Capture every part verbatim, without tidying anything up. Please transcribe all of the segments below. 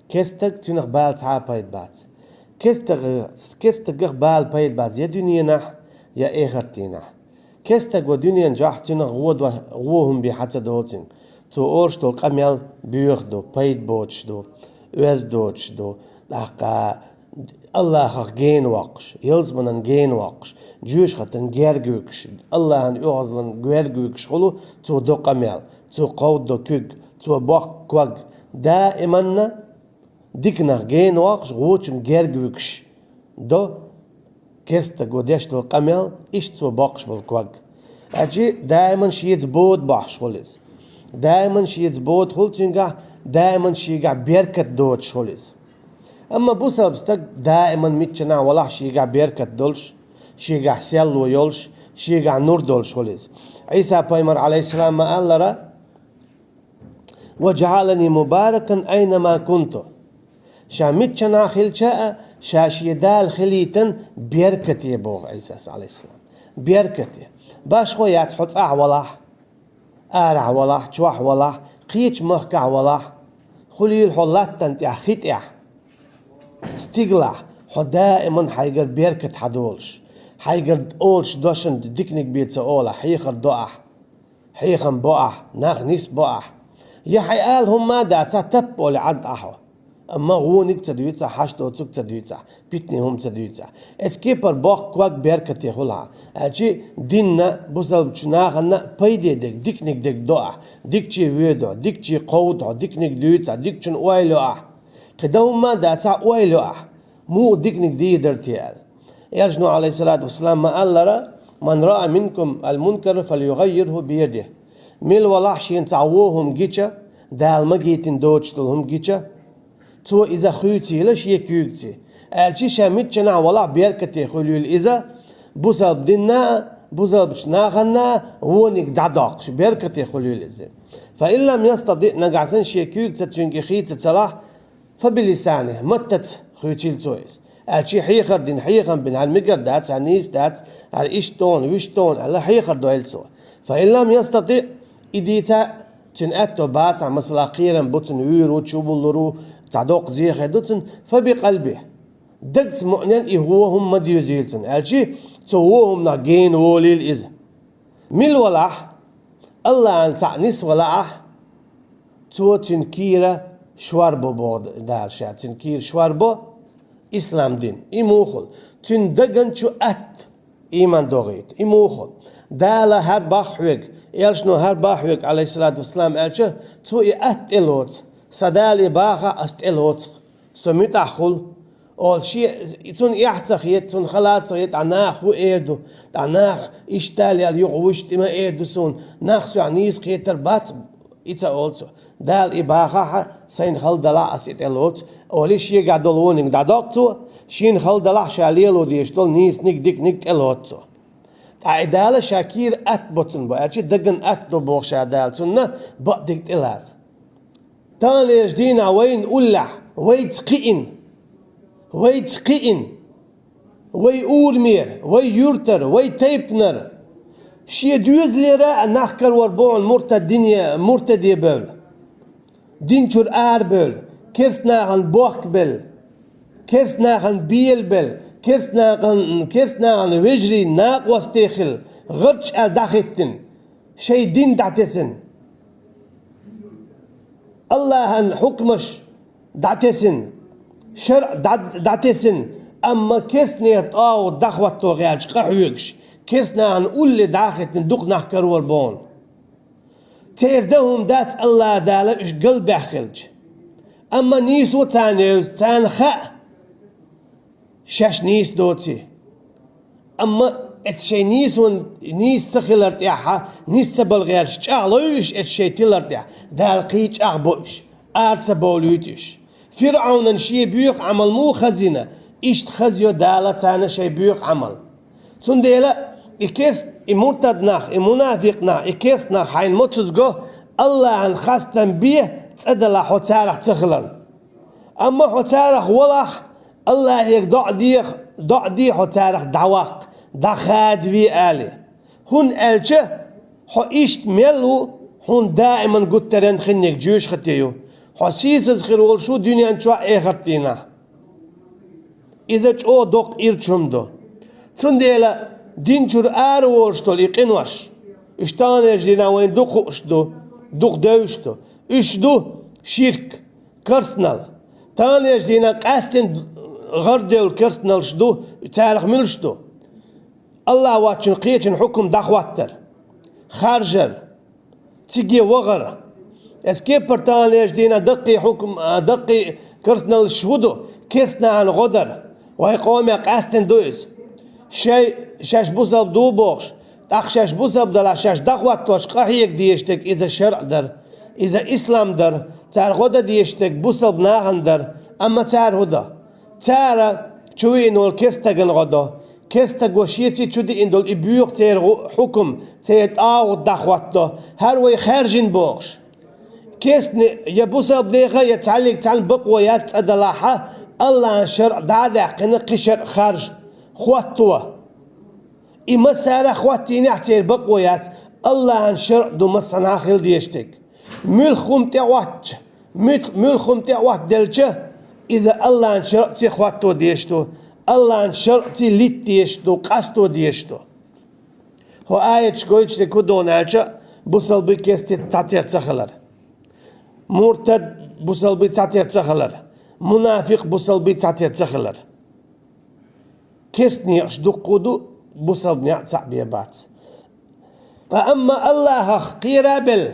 Керстаг, цунах бала цхьа а пайда бац. Керстага, керстагах бала пайда бац я дуьненахь, я эхартенахь. Керстаг ва дуьнен чохь цунах гӀо до-, гӀо хӀума бен хьа ца долу цуьнга. Цо олуш долу къамел боьха ду, пайда боцуш ду, оьзда доцуш ду, тӀаккха Аллахах гена воккхуш, ялсаманан гена воккхуш, жоьжахатан герга вуьгуш, Аллахьан оьгӀазлан герга вуьгуш хуьлу цо до къамел, цо кховдадо куьг, цо боккху ког. Даиманна диканах гена воккхуш, гӀочун герга вуьгуш до керстаго деш долу къамел, иштта цо боккхуш болу ког. Аьлчи даиман шеца бода бохьуш хуьлу иза. Даиман шеца бода хуьлу цуьнгахь, даиман шегахь беркат доцуш хуьлу иза. Амма бусалба стаг даиман миччанахь валахь шегахь беркат долуш, шегахь серло йолуш, шегахь нур долуш хуьлу иза. Ӏийса пайхамар, алейхиссалам, ма-аллара: «Ва джаъалани мубаракан айнама кунту». Ша миччанахь хилча а, ша шен Дала хилийтина беркате, боху Ӏийсас, алейхиссалам. Беркате. Башхо яц хьо цӀахь валахь, арахь валахь, чохь валахь, кхечу махкахь валахь, хуьлийла хьо латтана тӀехь, хи тӀехь, стигалахь, хьо даиман хьайгара беркат хьадолуш, хьайгара олуш дошна диканиг бен ца олахь, хьехар до ахь. Хьехам бо ахь, нах нисбо ахь. Я хьайн ала хӀумма а дацахь, таппа олий Ӏад ахьо. Амма гӀониг ца дуьйцахь, хьаш доцург ца дуьйцахь, питане хӀума ца дуьйцахь. Эцу кепара боккха ког беркате хуьлу хьан. Аьлчи динна, бусалбачу нахана пайде дерг, диканиг дерг до ахь, дикаче воьду хьо, дикаче кховду хьо, диканиг дуьйцахь, дикачун ойла йо ахь. Кхин дан хӀумма а дацахь, ойла йо ахь. Муха диканиг дийр дара те аьлла. Элчано, алейхиссалату вассалам, ма-аллара: «Ман раа минкум ал-мункара фалюгаййирху биядихи». Мила валахь шена цхьа вон хӀума гича, Дала магийтина доцуш долу хӀума гича, цо иза хуьйцийла шен куьйгаца. Аьлчи ша миччанахь валахь беркате хуьлийла иза, бусалба динна а, бусалбачу нахана а вониг дӀадоккхуш, беркате хуьлийла иза. Фа ин лам ястатиъ, нагахь санна шен куьйгаца цуьнга и хийца ца лахь, «Фа би лисанихи», маттаца хуьйцийла цо иза. Аьлчи хьехар дина, хьехам бина, хӀара мегар дац, хӀара нийса дац, хӀара иштта дона, вуьшта дона аьлла, хьехар дойла цо. «Фа ин лам ястатиъ», и дийца цуьнан аьтто бацахь, масала, кхерам бу цуьнан, вуьйр ву, чубуллур ву, цхьа доккха зен хир ду цуьнан, «фа би къалбихи». Дагца муънен и вон хӀума ма доьзийла цунна. Аьлчи цу вон хӀуманах гена волийла иза. Мила валахь, Аллахьан цхьаъ нисвалахь, цо цуьнан кийра шорбо боху Дала ша. Цуьнан кийра шорбо ислам дин. И муха хуьлу? Цуьнан даган чу атта, ийман догӀийта. И муха хуьлу? Дала хӀара боху хьоьга, элчано хӀара боху хьоьга, алейхиссалату вассалам, аьлча, цо и атта тӀелоцу. Сан Дала и боху, ас тӀелоцу. Со муьтӀахь хуьлу. Олу шен, цунна эхь ца хета, цунна хала ца хета, тӀаккха наха хӀун эр ду, тӀаккха наха иштта лела юкъа вуьшта и ма эр ду суна, нах сох нийса кхетар бац, и ца олу цо. Дала и боху хьан, сайна хала далахь, ас и тӀелоцу, олий шегахь долу вониг дӀадоккху цо, шена хала далахь, ша лело дезаш долу нийсаниг, диканиг тӀелоцу цо. ТӀаккха и Дала ша кийра атта бо цунна бо, аьлчи даган атта до боху ша Дала цунна, бакъдерг тӀелаца. Таханлерчу дийнахь вайна уллехь, вайца кхиъна, вайца кхиъна, вай урамера, вай юьртара, вай тайпанара, шен доьзалера а нах карор бу хьуна муртад дине, муртаде бевлла, дин чуьра арабевлла, керстанахана бохк белла, керстанахана бела белла, керстанахана, керстанахана вежарий накъостий хилла, гӀарч аьлла дӀахӀиттина, шайн дин дӀатесина, Аллахьан хьукмаш дӀатесина, шарӀ дӀа-, дӀатесина, амма керстанех тӀагӀут дӀахӀотто гӀерташ къахьоьгуш, керстанахана улле дӀахӀиттина дукха нах карор бу хьуна. Церан дан хӀума дац Аллахь Дала уьш галбаьхна хилча. Амма нийсо царна евза, царна хаьа, шаьш нийса доций. Амма эцу шайн нийсонан нийса ца хилар тӀехь, нийса ца бала гӀерташ чӀагӀлой уьш эцу шайн тилар тӀехь, Дала кхин а чӀагӀбо уьш, ара ца бовлуьйту уьш. ФирӀавнан шен боьха Ӏамал муха хазйина, иштта хазйо Дала царна шайн боьха Ӏамал. Цундела и керст, и муртад нах, и мунафикъ нах, и керст нах хьайна моцазго, Аллахьан хастам бе, цӀа далахь хьо царах ца хиларна. Амма хьо царах валахь, Аллахьега доӀа деха, доӀа де хьо царах дӀаваккха, дӀахадаве алий. ХӀунда аьлча хьо иштта мел ву, хьуна даиман гуттаренна хинниг жоьжахате ю. Хьо сийсаза хир волуш ву дуьнен чохь а, эхартдийнахь. Иза чӀогӀа доккха ирча хӀума ду. Цундела дин чуьра ара волуш долу и къинош, уьш таханлерчу дийнахь вайна дукха хууш ду, дукха девзаш ду. Уьш ду ширк, керстанал. Таханлерчу дийнахь къаьсттина гӀарадевлла керстаналш ду, царах муьлш ду? АллахӀ воцчун кхечун хьукам дӀахӀоттар, харжар, циге вахар. Эс кепара таханлерчу дийнахь даккхий хьукам, а, даккхий керстаналш хӀун ду? Керстанашна гӀо дар. Вайн къомехь къаьсттина ду иза. Шай, шаьш бусалба ду бохуш, тӀаккха шаьш бусалба далахь, шаьш дӀахӀоттош къахьега дезаш дерг иза шарӀ дара, иза ислам дара, цара гӀо дан дезаш дерг бусалба нахана дара, амма цара хӀун до? Цара чу виъна волу керста стагана гӀо до. Керста стаго шеца чу диъна долу и боьха церан гӀу-, хьукам, церан тӀагӀут дӀахӀотто, хӀара вай хаьржина бохуш. Керстаний я бусалбанеха, я цхьаьллиг цхьаьна бакъо яц цӀа далахьа, АллахӀан шарӀ дӀа а даьккхина, кхин шарӀ харжа, хӀотто. И массара а хӀоттийнехь, церан бакъо яц, АллахӀан шарӀ ду массанхьа хила дезаш дерг. Муьлхха хӀума тӀеӀоттача, муьлх-, муьлхха хӀума тӀеӀоттаделча, иза АллахӀан шарӀ ца хӀотто дезаш ду, АллахӀан шарӀ ца литта дезаш ду, къасто дезаш ду. ХӀо аяташ гойтуш дерг хӀун ду аьлча, бусалбий керста цхьатерра ца хилар. Муртад бусалбий цхьатерра ца хилар. Мунафикъ бусалбий цхьатерра ца хилар. Керста некъаш дуккха а ду, бусалба некъ цхьаъ бен бац. Ткъа амма АллахӀах кхера а белла,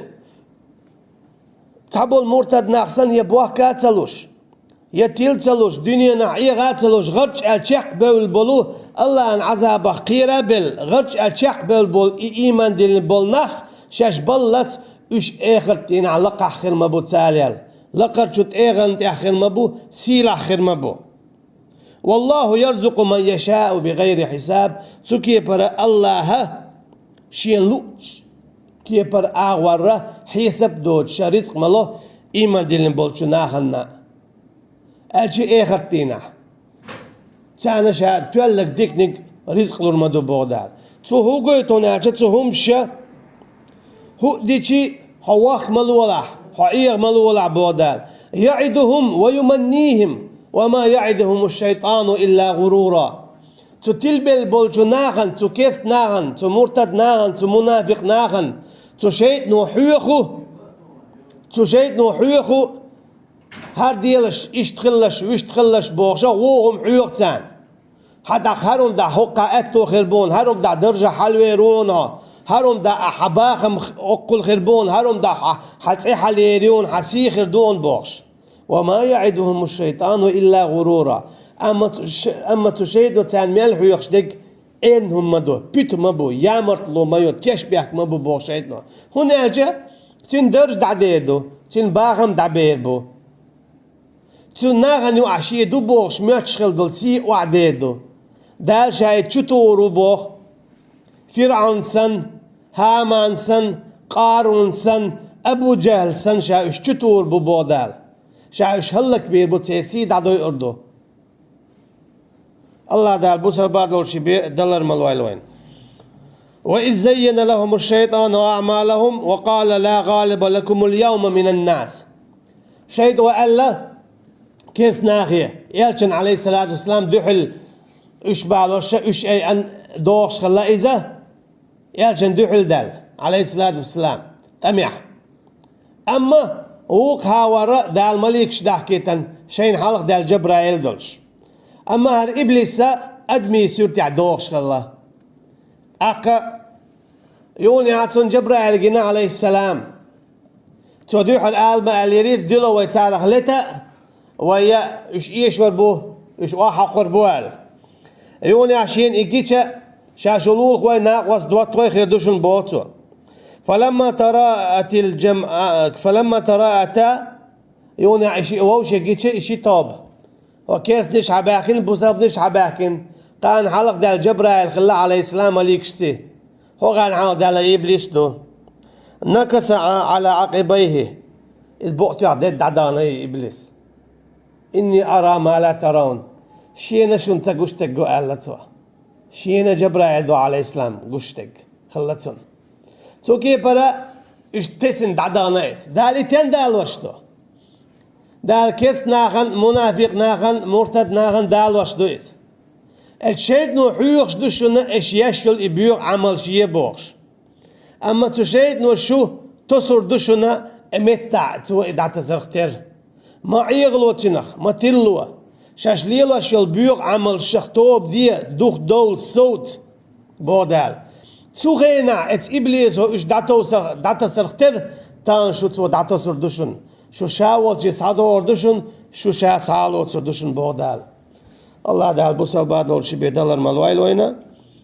цхьаболу муртад нах санна, я бохка а ца луш, я тила ца луш, дуьненахь Ӏеха а ца луш, гӀарч аьлла чекхбевлла болу, АллахӀан Ӏазабах кхера а белла, гӀарч аьлла чекхбевлла болу и ийман диллина болу нах шаьш баллалц, уьш эхартдийнахь лакхахь хир ма бу царел, лакхарчу тӀегӀанна тӀехь хир ма бу, сийлахь хир ма бу. «Валлаху ярзукъу ман яшаъу бигайри хьисаб». Цу кепара АллахӀа шена луъучу кепара агӀорра хьесап доцуш ша рицкъ ма ло ийман диллина болчу нахана, аьлча эхартдийнахь. Царна ша тоьллаг диканиг ризкъ лур ма ду, боху Дала. Цо хӀун гойту аьлча, цу хӀумаша, хӀуъ дичи, хьо вахка ма лолахь, хьо Ӏеха ма лолахь, боху Дала. «ЯӀидухӀум ва юманнихӀим, ва ма яӀидухӀуму шайтӀану илла гӀурура». Цу тилбелла болчу нахана, цу керста нахана, цу муртад нахана, цу мунафикъ нахана, цу шайтӀано хьоьху, цу шайтӀано хьоьху, хӀара делаш, иштта хилалаш, вуьшта хилалаш бохуша, вогӀум хьоьху царна. Хьан дахь хӀара хӀума дахь хӀокху аьтто хир бу хьуна, хӀара хӀума дахь даржа хьалавер ву хьуна хьо, хӀара хӀума дахь хьан бахам х-, оккхул хир бу хьуна, хӀара хӀума дахь хьан, хьан цӀе хьалаер ю хьуна, хьан сий хир ду хьуна бохуш. «Ва ма яӀидухӀуму шайтӀану илла гӀурура». Амма цу ш-, амма цу шайтӀано царна мел хьоьхуш дерг эрна хӀума ма ду, пуьту ма бу, ямартло ма ю, тешбехк ма бу боху шайтӀано. ХӀунда аьлча цуьнан дарж дӀадер ду, цуьнан бахам дӀабер бу. Цу нахана юкъахь шен ду бохуш моьттуш хила долу сий охьадер ду. Дала ша и чу тухур ву боху. ФирӀавн санна, ХӀаман санна, Къарун санна, Абу Джахьл санна ша уьш чу тухур бу боху Дала. Ша уьш хӀаллакбийр бу, церан сий дӀадойур ду. АллахӀ Дала бусалба долуш бе-, далар ма лойла вайна. «Ва из заййана лахӀуму шайтӀану аӀмалахӀум ва къала ла гӀалиба лакумул явма минан нас». ШайтӀа аьлла керста нахе, Элчан, Ӏалайхиссалату вассалам, дуьхьал уьш балоша, уьш айъан дохуш хилла иза, Элчан дуьхьал даьлла, Ӏалайхиссалату вассалам, тӀамехь. Амма вукху хьавара Дала маликаш дахкийтина, шайна хьалха даьлла Джабраил долуш. Амма хӀара иблиса адамийн суьртехь дохуш хилла. ТӀаккха юханехьа цунна Джабраил гина, Ӏалайхиссалам. Цо дуьхьал ала ма аьллера иза, дило вай царах лета а, вай я уьш эшор бу, уьш охьахьокхур бу аьлла. Юханехьа шена и гича, ша шу лулахой, накъост доттагӀой хир ду шуна, боху цо. Фаламма тараатил джам-, а, фаламма тараата, юханехьа и ши вовшех гича и ши тоба. ХӀо керстанаш хьабаьхкина, бусалбанаш хьабаьхкина, кхана хьалха даьлла Джабраил хилла, Ӏалайхиссалам, маликашций. ХӀо кхана хьалха даьлла иблис ду. Накаса Ӏа-, Ӏала Ӏакъибайхи. Иза букъ тоьхна дедда дӀадахана и иблис. «Инни ара ма ла таравн». Шена шуна ца гуш дерг го, аьлла цо. Шена Джабраил ду, Ӏалайхиссалам, гуш дерг хилла цунна. Цу кепара иштта тесина дӀадахана иза. Дала и тен далош ду? Дала керста нахана, мунафикъ нахана, муртад нахана далош ду иза. Эцу шайтӀано хьоьхуш ду шуна, аш еш йолу и боьха Ӏамалш е бохуш. Амма цу шайтӀано шу тосур ду шуна, и меттахь цо и дӀатасарх терра. Ма Ӏехало цунах, ма тилало. Шаьш лелош йолу боьха Ӏамалшах тоба де, духдовла совца, боху Дала. Цу хенахь эцу иблисо уьш дӀатовсар-, дӀатасарх терра, тахана шу цо дӀатосур ду шуна. Шу ша волчу схьадогӀур ду шуна, шу ша схьа а лоцур ду шуна, боху Дала. АллахӀ Дала бусалба долуш бен далар ма лойла вайна.